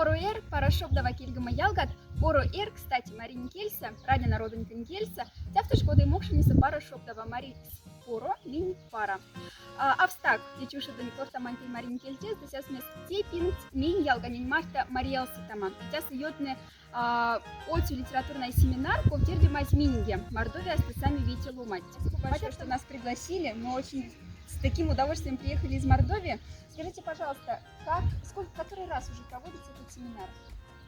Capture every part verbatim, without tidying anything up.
Поро эр, пара шобдава кельгома ялгат. Поро эр, кстати, маринь кельсэ, Радина родоньконь кельсэ, тяфтыш кода мокшенеса пара шобдава, мари поро, минь пара. А, австак, те чушедонь кортамань тень маринь кельтез, да сяс мес те пингть минь ялганень мархта Марий Элсэ тама. Тяса ётны, а, отсю литературный семинар, ков тердимазь минге Мордовиясто сами вете ломать. Спасибо большое, что нас пригласили. Мы очень с таким удовольствием приехали из Мордовии. Скажите, пожалуйста, как, сколько, который раз уже проводится этот семинар?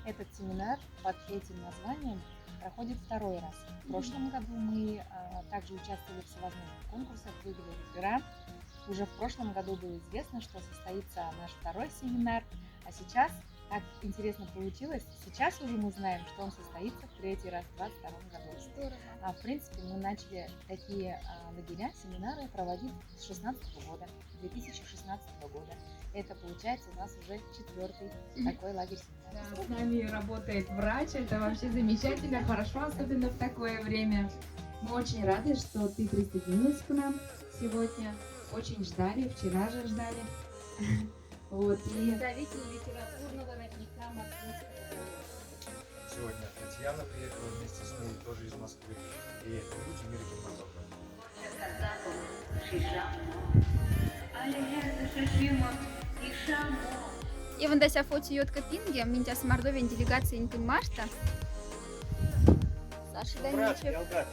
Этот семинар под этим названием проходит второй раз. В прошлом году мы, а, также участвовали в всевозможных конкурсах, выиграли грант. Уже в прошлом году было известно, что состоится наш второй семинар. А сейчас так интересно получилось. Сейчас уже мы знаем, что он состоится в третий раз в двадцать втором году. Здорово. А, в принципе, мы начали такие, а, лагеря, семинары проводить с шестнадцатого года, две тысячи шестнадцатого года. Это, получается, у нас уже четвёртый такой лагерь-семинар. Да, с нами работает врач, это вообще замечательно, хорошо, особенно в такое время. Мы очень рады, что ты присоединилась к нам сегодня. Очень ждали, вчера же ждали. Вот, и представитель литературного родника Москвы. Сегодня Татьяна приехала вместе с ней, тоже из Москвы. И люди мира кинематографа. Евндася фоти ётка пинге, минь тяса Мордовиянь делегацияньконь мархта. Саша Даничев.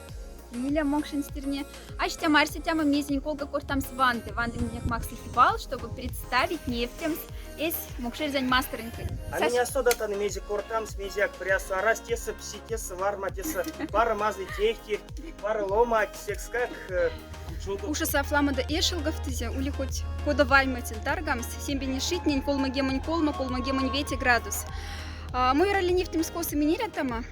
Миля мокшень стирне. Асьтя марсе тяма мезень колга кортамс ванды. Ванды минек максыт вал, чтобы представить невтемс эсь мокшэрзянь мастороньконь. А минь а содатан мезе кортамс, мезеяк пряс, арась тесэ, пси тесэ, варма тесэ, пара мазый техтир, пара ломать, секскак, э, ушаса Афламода эшелговтызе, ули хоть кода вайматин таргамс, сембене шитнень колмогемонь колма, колмогемонь вете градус. А, муй ралли невтемс косы минерятама.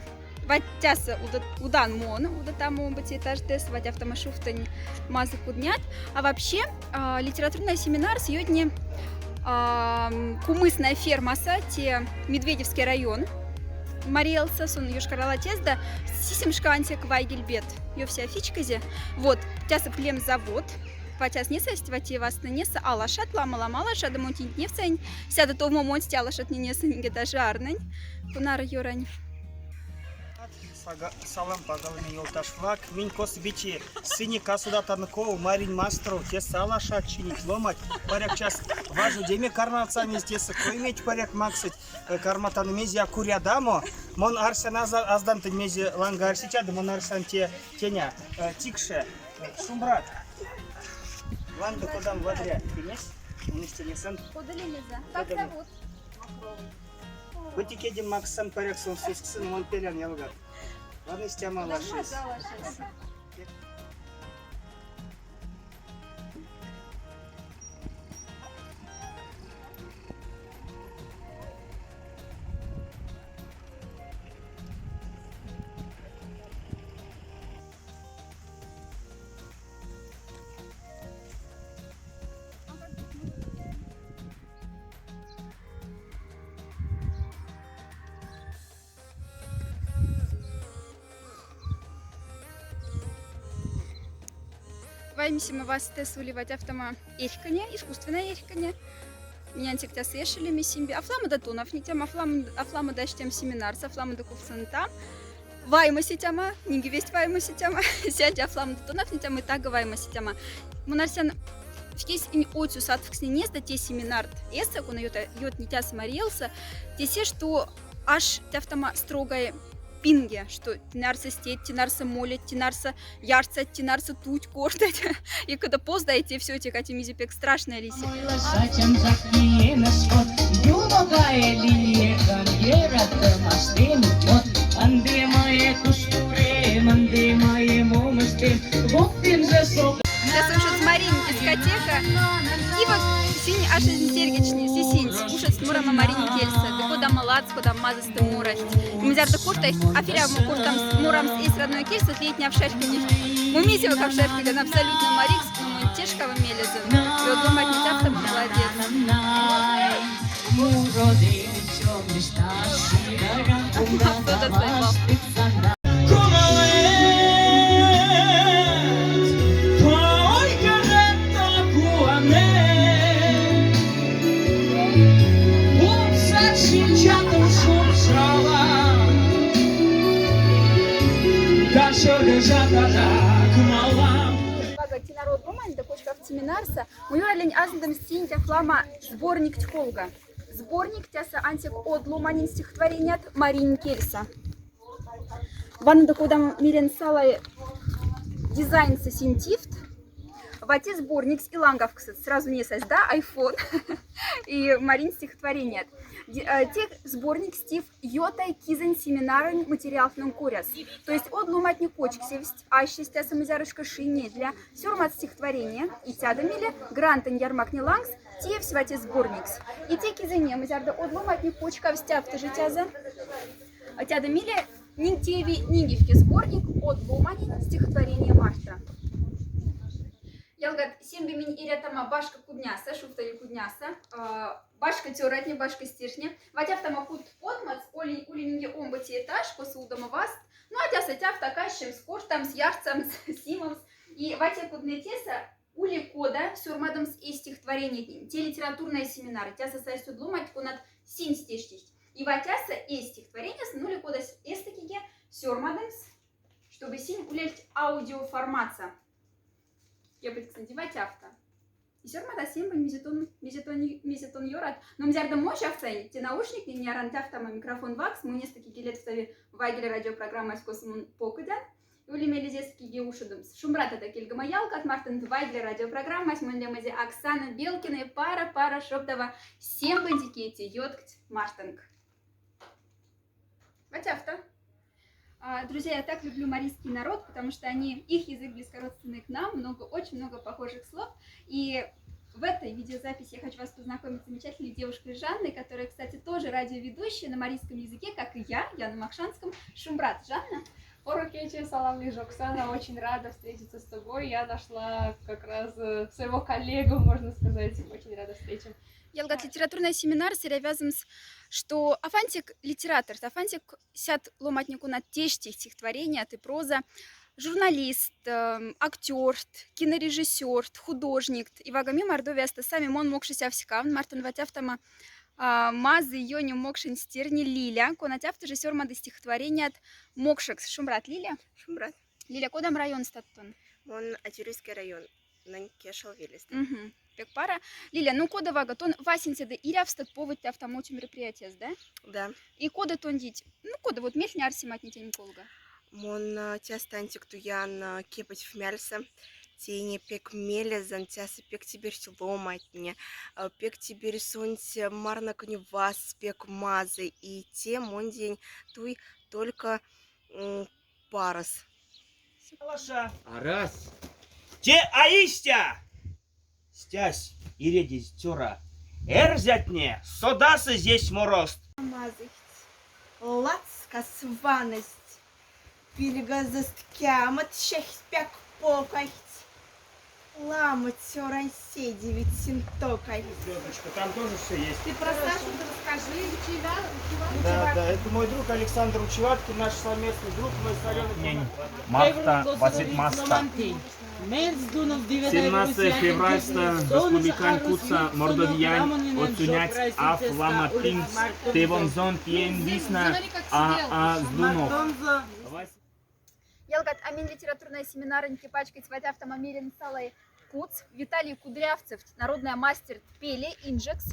Вать тяса уда-, удан мон, удатама омбоце этажтэс, вать афтама шуфтонь мазы куднят. А вообще, а, литературный семинар сётни, а, м, кумысная фермаса, те Медведевский район, Марий Элса, сон Йошкар-Ола тезда, сисем шка ансяк вайгельбет ёвся фичказе. Вот, тяса племзавод, вать аснеса эсть, вате васныне са алашат, лама-лама алашат, да монтинь невсайн, сяда товмо монсти алашатнене са нинге даже арнань, кунара ёрань. Сага-, салам пагалыме ёлташвлак. Минь косо бити сыни касудатан ков, маринь масторов, те са алашат чинить, ломать. Паряк час важодеме кармавтса мезтеса, койметь паряк максыть, э, карматан мезеяк урядамо. Мон арсян аза-, аздантынь мезе ланга арситяда, мон арсян те теня, э, тикше, э, шумбрат. Ванды кодам вадря, кенесь, мон истя несан. Кода лемеза? Как зовут? Бути кедем макссан, паряк сон сесксын, мон пелян ялгат. Ладно, истяма лашес. Ваймсема вастэс ули вать афтама эрькине, искусственная эрькине. Минь ансяк тяса эшелеме сембе. Афламода тонавтнитям, афлам-, афламода аштям семинарс, афламода кувсантам. Ваймося тяма, нинге весть ваймося тяма, сядя афламода тонавтнитям, и тага ваймося тяма. Мон арсян, вкесь инь отсю сатфкснинес да те семинарт эса, кона ёта-, ётни тяса Марий Элса, тесэ, что аш тяфтама строгай пинге, что тинь арса стеть, тинь арса молить, тинь арса ярсать, тинь арса туть кортать. И когда поздайте всё-таки, кати мизе пек страшно лиси. Сейчас ушедс маринь дискотека. И вот синь ашезь сергечни, сисинь, ушедс мурама маринь кельса. Да кода молодец, кода мазы Мурасть. Мзярда кортасть, аферямо кортамс, мурамс эсь родной кельсас летний овшарьканьысь. Мумизева овшарьканьысь абсолютно марикс, но мон тешкава мелезон. И одно мать не тяфтама, молодец. Вага, тинар од ломаньда кочкаф семинарса, муёралень азндым синтяфлама сборникть колга. Сборниктяса ансяк од ломанень стихотвореният маринь кельса. Ванды, кода мирен салай дизайнса синтифт, вате сборникс и лангавксыт, сразу не сась, да, айфон и маринь стихотвореният. Ди-, э, те сборникс тиф ётай кизонь семинарань материалхнон коряс. То есть од ломатне кочксевсть, ассистяса мзярышка шине для сёрмат стихотворения, и тяда миле грантонь ярмакне лангс тевсь вате сборникс. И те кизоне, мзярда од ломатне кочкавсть афтожитяза, а тяда миле нинтеви ниневке сборник од ломанень стихотворения марта. Ялгат, сембе минь эрятама башка кудняса, шуфтали кудняса, а, башка цёратне, башка стиршне. Ватяфтама куд потмац, ули, ули нинге омбоце этаж, косо удома васт. Ну, а тяса тяфта кащемс, кортамс, ярцамс, симомс. И вате кудне теса ули кода сёрмадомс эсь стихотворениятнень. Те литературная семинар, тяса сайстуд ломать, конат синь стештисть. И ватяса эсь стихотворениятнень ули кода эстакиге сёрмадомс, чтобы синь улельть аудиоформатса. Я бы, кстати, ватяфта. И сёрмада сембонь мизетон, мизетон, мизетон ёрат. Но мзярда мон чавцань, те наушникне, не аран тяфтама микрофон вакс, мунеста кикелет втави Вайгель радиопрограммась космон покодян. Ули мелезест киге ушедомс. Шумбрат, тата кельгома ялгат, мартонк Вайгель радиопрограммась, мон лемезе Оксана Белкина, пара, пара, шоптава, сембонь дикети, ёткт мартонк. Ватяфта. А, друзья, я так люблю марийский народ, потому что они, их язык близкородственный к нам, много, очень много похожих слов. И в этой видеозаписи я хочу вас познакомить с замечательной девушкой Жанной, которая, кстати, тоже радиоведущая на марийском языке, как и я, я на мокшанском. Шумбрат, Жанна. Поро кече, салам лишь, Оксана, очень рада встретиться с тобой. Я нашла как раз, э, своего коллегу, можно сказать. Очень рада встрече. Ялгат, литературный семинар, сэрявязомс, что аф ансяк литератор, аф ансяк сят ломатне, конат тешти стихотвореният и проза, журналист, эм, актёрт, кинорежиссёрт, художникт. И вага ме Мордовияста сами мон мокшысь аф сикавн, мартон ватяфтама, а, мазый ёню мокшень стирне Лиля, кона тяфта жа сёрмады стихотвореният мокшекс. Шумбрат, Лиля. Шумбрат. Лиля, кодам районстат тон? Мон Атюрьевский район. Нань Кешел велест. Мгм. Пек пара. Лиля, ну кода вага, тон васенцеде эрявстат поводть афтомочи мероприятияс, да? Да. И кода тон дить? Ну кода, вот мельтне арсематне тень колга. Мон, а, тяста ансяк туян, а, кепоть фмяльса. Тени пек мелезан, тяса пек тиберсь ломатне, а, пек тиберсь сонсь, а, марна конь вас пек мазы. И те мондень туй только, м, парас. Алаша. Арась. Те аистя! Стясь и редезь цёра. Эрзятне, содасы зесь морозт. Мазыхть. Лацкас ваность. Пильгазост кямот сяхпяк покахть. Ламо цёрань седи ведь синтокай. Звёздочка, там тоже всё есть. Ты про Сашу расскажи. Да, да, это мой друг Александр Учеваткин, наш совместный друг, мы с Алёной. Мархта, васить маста. Семнадцатое февральса республикань кутса Мордовиянь отсуняц аф лама пингс тевонзон пиень висна, а, а, здунов. Ялгат, а минь литературная семинарань кепачкодь ватяфтама мирен салай кутс. Виталий Кудрявцев, народная мастер пели, инжекс.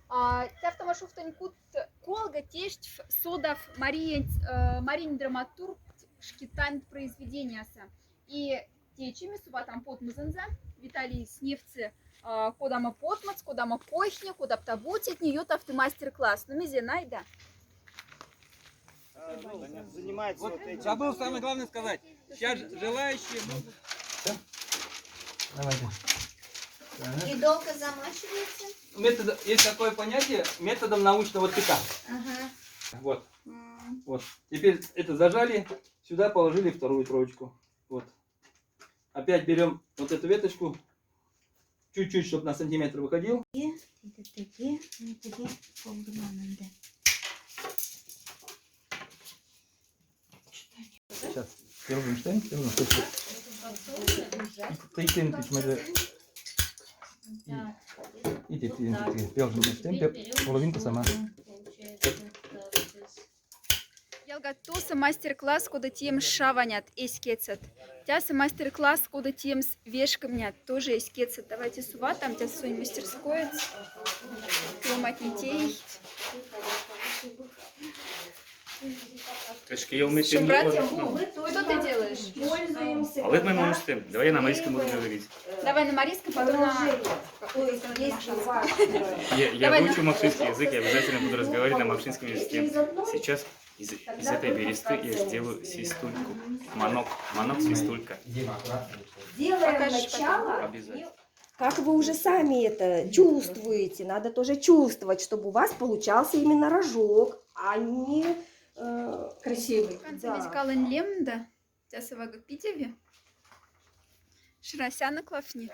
А, тяфтама шуфтонь кут колга тешть содав Мариень, э, маринь драматург шкитань произведенияса. И течи ми суватам потмозонза. Виталий сневтсы, а, кодамо потмоц, кодамо койхне, кода птабуцетне, ётафты мастер-класс. Ну, мезе, найда? Занимается вот этим. Забыл самое главное сказать. Сейчас желающие могут. Давайте. И долго замачивается? Метод, есть такое понятие методом научного тыка. Ага. Вот. М. Вот. Теперь это зажали, сюда положили вторую троечку. Вот. Опять берём вот эту веточку, чуть-чуть, чтоб на сантиметр выходил. Теги, теги, теги, полграммында. Сейчас. Первый штейн, первый штейн. Ты, ты, ты, ты, иди, ты, ты, ты, первый штейн, пер-, половинка сама. Ялгат, тосо мастер-класс, кода тиемс шаванят, эськецат. Тяса мастер-класс, кода тиемс вешкомнят, тоже эськецат. Давайте суватом, тяса сонь мастерскоец. Ломатнитей. Тешке ёлметем. Шумбрат, ну, что ты делаешь? Пользуемся. А вот мы можем. Давай я на марийском буду говорить. Давай на марийском, потом на... Продолжение. То есть, если у вас, э, Я, я Давай на выучу макшинский язык, я обязательно буду разговаривать на макшинском языке. Сейчас из, из этой бересты я сделаю свистульку. Манок, манок, свистулька. Делаем Покажешь потом? Начало. Обязательно. Как вы уже сами это чувствуете? Надо тоже чувствовать, чтобы у вас получался именно рожок, а не, э, красивый. Конце Да. Музыкален лемда. Тяса вага пидеви. Шрасяна клафни.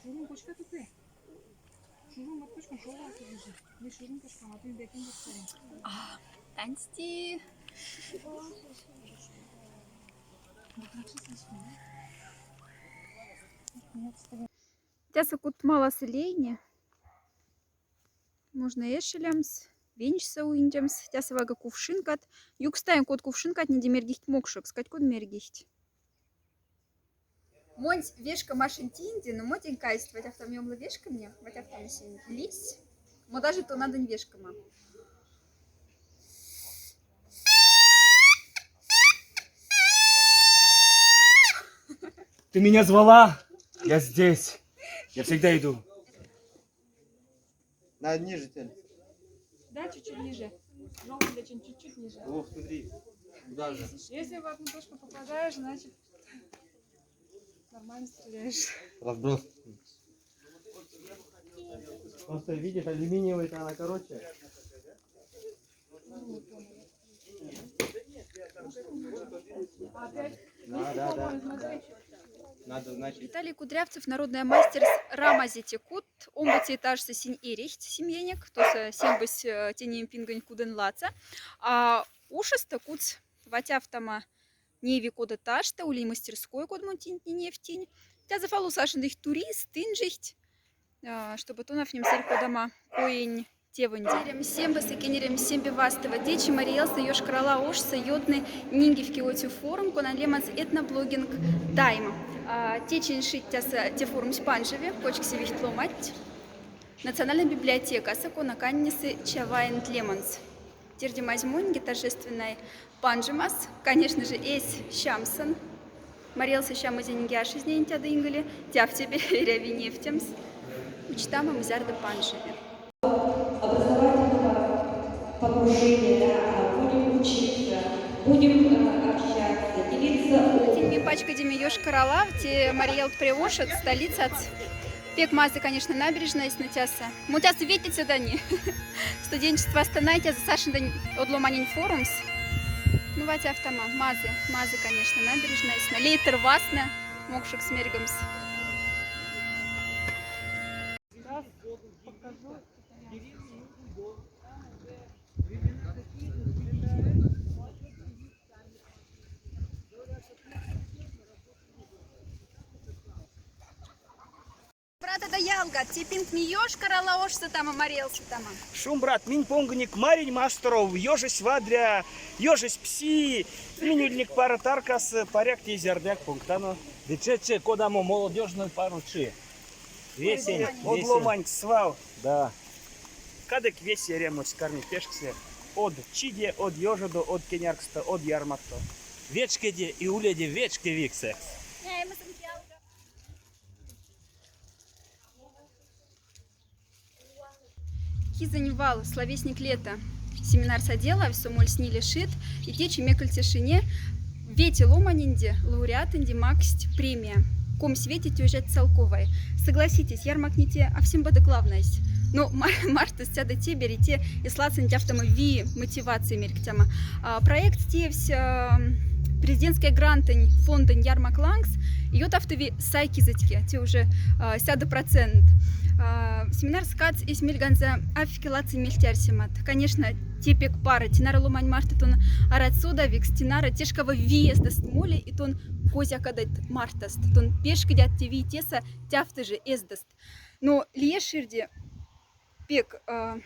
Шурун кочка тупе. Шурун вот кочка шола тупе. Не шурун кочка, а ты бекин вот. А, танцти. Тяса кут маласа лейни. Можно эшелемс, венчса уиндемс, тяса вага кувшинкат. Юкстаем код кувшинкат, ниде мергихть мокшекс, кадь код мергихть. Монсь вешка машин тинди, но модень кайст, ватяфтам ёмлы вешка мне, ватяфтам синь лись. Мо даже то надо не вешка, мам. Ты меня звала? Я здесь. Я всегда иду. Надо ниже тянь. Да, чуть-чуть ниже. Жёлтый лечин чуть-чуть ниже. Ух, смотри. Куда же? Если в одну точку попадаешь, значит, нормально стреляешь. Разброс. Просто видишь, алюминиевый-то она короче. Да, да, да. Надо, значит. Виталий Кудрявцев, народная мастерс, рамази текут, омбыци этажса синь эрихть семьянек, тосо сембысь, э, тенем пингонь кудын лаца. А ушаста куц ватяфтама неви кода ташта, улень мастерской кодмон тинтни невтинь. Тяза фалу сашендыхть турист, инжихть, а, чтобы тонафнемс эрь кодама коень тевонди. Кенерем сембаса, кенерем сембе вастова. Течи Марий Элса Йошкар-Ола ошса ёдны нингивки отю форум, конан леманс этноблогинг тайм. А, течи иншить тяса те форумсь панжеве, кочксе вихть ломать. Национальная библиотекаса, кона каннесы Чавайнт леманс. Тердимазь моньге торжественной панжемас, конечно же, эсь сямсан. Марий Элса сямызе нинге ашизнень тяда ингыле, тяфте беряви невтемс. Учтама, мзярда панжеве. Образовательного погружения, да, будем учиться, будем, э, общаться, делиться опытом. Тень ми пачкодеме Йошкар-Олав, те Марий Эл пре ошад, столицац. Пек мазы, конечно, набережнайс, но тяса. Мо тяса ветеце дани. Студенчество Астанай, тяса сашендань од ломанень форумс. Ну, ватяфтама. Мазы, мазы, конечно, набережнайс. Но лейтер васна, мокшекс мергемс. Сейчас покажу. Брат, это ялгат, те пинк ми Йошкар-Ола ошса тама, Марий Элса тама. Шумбрат, минь понгоник Маринь Масторов, ёжось вадря, ёжось пси, минь ульник пара таркас, паряк те зярдояк понгтано. Ды чече, кодамо молодёжной парочи. Весень, од ломанькс свал. Да. Кадык весе эрямось карми пешксе. Од чиде, од ёжодо, од кенярксто, од ярмакто. Вечкеде и уледе вечкевиксэкс. Кизонь вал «Словесник лета» семинарса делави, со мольсь ниле шит, и течи мекольце шине вете ломаненди, лауреатонди максть премия. Комсь вете тёжать Салковай. Согласитесь, ярмакни те а всем бада главнайсь. Но мар-, мартост сяда тебери те эслацень тяфтама ви мотивация мерьктяма. А, проект тевсь, а, президентская грантонь фондонь ярмак лангс, и ё тафтови сайкизотьке, те уже, а, сяда процент. А, семинар скац эсь мельганза афикелацень мельтярсемат. Конечно, те пек пара, тинара ломань марта тон арат содавикс, тинара тешкава ви эздаст моли, и тон козякадат мартаст, тон пешкодят те ви теса тяфта же эздаст. Но лие ширде пек, а,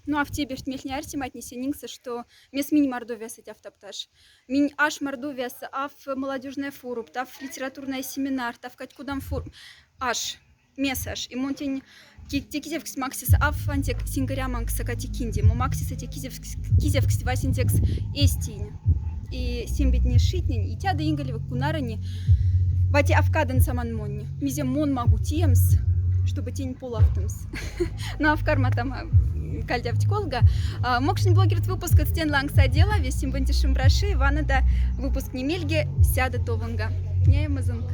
Ну, аф те берть мельхне арсематьнесе нингсӧ, что мес минь Мордовияса тяфтапташ. Минь аш Мордовияса аф молодёжная форум, аф литературная семинар, аф кадь кода форум. Аш, мес аш. И мон тень ки-, те кизефкс максис аф ансяк сингаря манкса кати кинди. Мо максиса те кизефкс, кизефкс васенцекс эстинь. И сем бетне шитнень, и тяда ингалевы кунарани. Вати аф кадын саман монни. Мизе мон могу тиемс, чтобы тень полафтымс. Но аф карматама кальдявть колга. А, «Мокшень блогерт» выпуск тень лангса дела, весь сим бынти шумбраши, вана да выпуск немельге сяда толунга. Не мызынк.